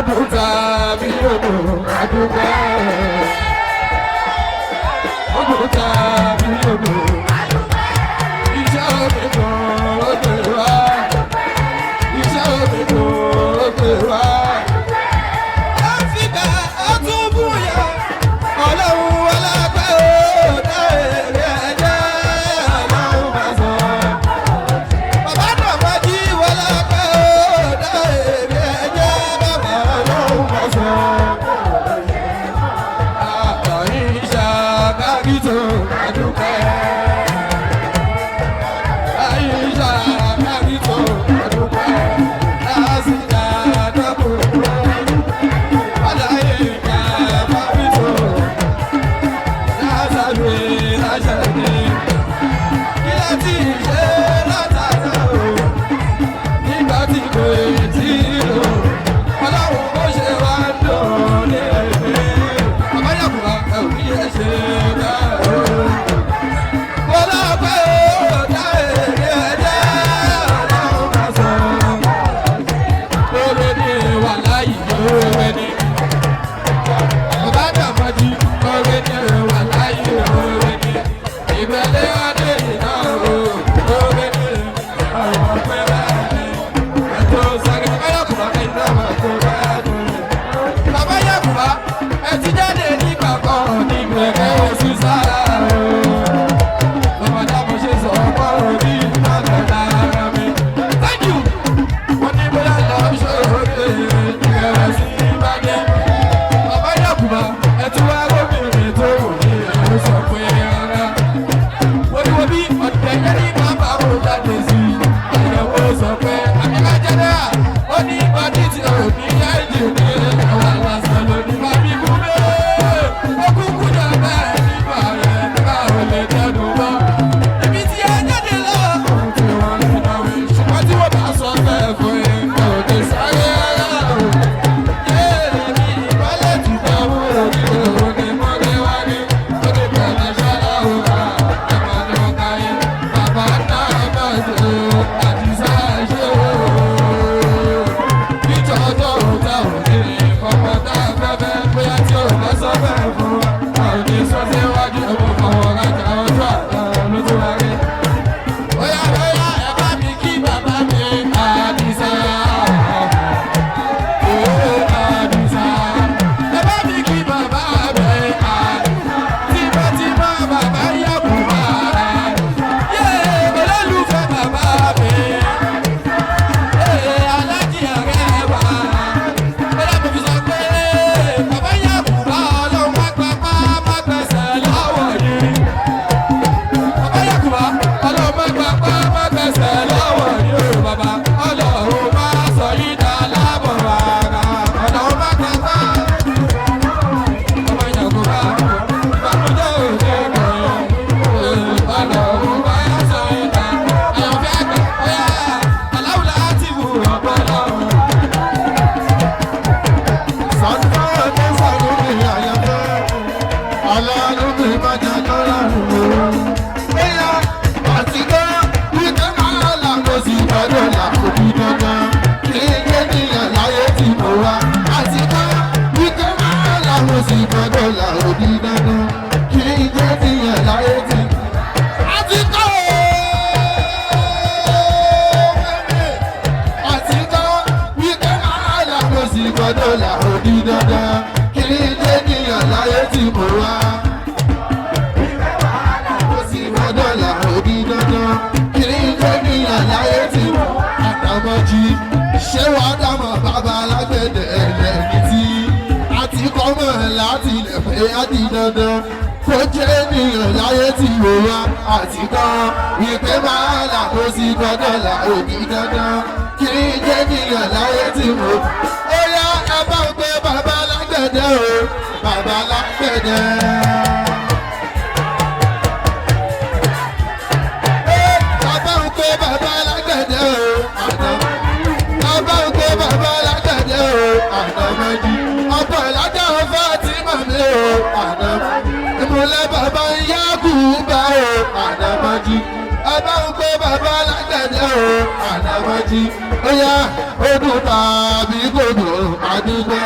Ó dùn tàbí odò àdúgbò. Ó dùn tàbí odò. Iṣẹ́ òbí kan ló gbé wá. Iṣẹ́ òbí kan ló gbé wá. Áfíríkà àtúbúyà ọlọ́run alágbá ó dá èrè ẹ̀jẹ̀ ọlọ́run máa sọ. Bàbá náà jí wọlé pé ó dá èrè ẹ̀jẹ̀ bàbá ọlọ́run máa sọ. Àyíṣà kábító àdúpẹ́. Àyíṣà kábító àdúpẹ́. Lásìkò àdókòwò. Àlàyé kábító. Lásàbí lásàbí. Kí láti ṣe látara o? Nígbà tí kò tí ì lò. Ọlọ́run bó ṣe wá ń dùn ní èmi. Bàbá Yàgùnbá ẹ ò ní yé ṣe bẹ́ẹ̀ o. Bọ́lá pé ó dá èrè ẹ̀jẹ̀ ọlọ́run máa sọ. Lóore ní wà láyé lóore ní. Bàbá Dàmọ́jì lóore ní wà láyé lóore ní. Ìbẹ̀lẹ̀ adé ìná o lóore ní àwọn pẹ́ bẹ́ẹ̀ ní. Ẹ̀tọ́ sáré bàbá Yàgùnbá kẹ́yìn náà máa kó bẹ́ẹ̀ ní. Bàbá Yàgùnbá ẹ ti jáde nígbà kan ní gbẹ̀gẹ́ oṣù sára o. Lọ́mọdé mo ṣe sọ ọ̀pọ̀ òní ìbàdàn lára mi. Thank you. Wọ́n ní bóyá lọ ṣòro ìrẹ̀wẹ̀sì ìbàdàn. Bàbá Yàgùnbá ẹ tún wá gómìnà tó wù ní ìlú sọ pé rárá. Wọ́n bí ọ̀tẹ̀ yẹn ní bàbá mo jáde sí i. Àyẹ̀wò sọ pé àbíká jẹ́nẹ́rà ó ní bọ́dí tí ò ní ẹ́jì ní àwọn lásán lónìí. Bàbí kú bẹ́ẹ̀ ó kúkú jọ bẹ́ẹ̀ nígbà rẹ̀ báwo lè tẹnu mọ́. Ibi tí ẹ jáde lọ, ohun tí wọ́n ń náwó. Ṣùgbọ́n tí wọ́n bá sọ bẹ́ẹ̀ fún yín, kò ní sáré rárá o. Yéèmí ìbálẹ̀ ti dánwó òní òun ni mọ́lẹ́ wá ní. Ó ní bẹ̀rẹ̀ ṣọ́lá o, àmọ́ ní wọ́n káyé. Bàbá náà bá ṣe o, àdìsá ṣe o. Nítọ́jọ́ òun tá ò ní ọmọ tá a fẹ́ fẹ́ bóyá tí ò bá sọ bẹ́ẹ̀ fún wa. A ò ní sọ síwájú ọmọ fọwọ́ rajà ọjọ́ àná ló tún wá rí. Bóyá bóyá ẹ bá mi kí bàbá mi Àdìsá. Òó Àdìsá. Ẹ bá mi kí bàbá mi Àdìsá. Tímọ́tímọ́ bàbá Yàgùnbá. Yé olólùfẹ́ bàbá mi. Ee alájí ọ̀rẹ́ wa. Bóyá mo fi sọ pé bàbá Yàgùnbá ọlọ́run má gbapá má gbẹ̀sẹ̀ lọ́wọ́ yìí. Bàbá Yàgùnbá ọlọ́run má gbapá má gbẹ̀sẹ̀ lọ́wọ́ yìí o bàbá. Ọlọ́run má sọ yín dá lábọ̀ rárá. Ọlọ́run má gbapá. Bàbá Yàgùnbá ìbànújẹ́ òde kan. Ọlọ́run má sọ yín dá. Àyànfẹ́ àgbà bóyá aláwùlá ti wù ọ̀pọ̀ lọ́run. Sọ̀tún ọdún sọ̀rọ̀ mi àyànfẹ́. Ọlọ́run mi máa jẹ́ lọ́rùn o. Bóyá àtijọ́ wípé máa là kó sì gbọ́dọ̀ là kó bí dandan. Kí n yé nìyẹn láyé tí mo wá. Àtijọ́ wípé máa là kó sì gbọ́dọ̀ là kó bí dandan. Kí n yé nìyẹn láyé tí mo wá. Àtijọ́ àtijọ́ wípé máa là kó sì gbọ́dọ̀ là ó di dandan. Kí n yé nìyẹn láyé tí mo wá. Kó sì gbọ́dọ̀ là ó di dandan. Kí n yé nìyẹn láyé tí mo wá. Àtàmọ́jì ṣé wàá dàmọ̀ bàbá alágbẹ̀dẹ ẹlẹ́ni tí àti kọ́mọ̀ láti lè pé á di dandan. Kó jẹ́ ènìyàn láyé tí mo wá àti kan wípé máa là kó sì gbọ́dọ̀ là ó di dandan. Kí n jẹ́ ènìyàn láyé tí mo wá. Ó yá ẹ bá ń pe bàbá alágbẹ̀dẹ o, bàbá alágbẹ̀dẹ. Bàbá ń pe bàbá alágbẹ̀dẹ o, àná. Bàbá ń pe bàbá alágbẹ̀dẹ o, àná mọ́jú. Ọ̀pọ̀ ìlàjà Fátímà mi o, àná. Ìmùlẹ̀ bàbá ń yá kùbá o, àná mọ́jú. Ẹ bá ń pé bàbá alágbẹ̀dẹ o, Àdàmọ́jì. Ó yá, ó dùn tàbí kò dùn, àdúgbò.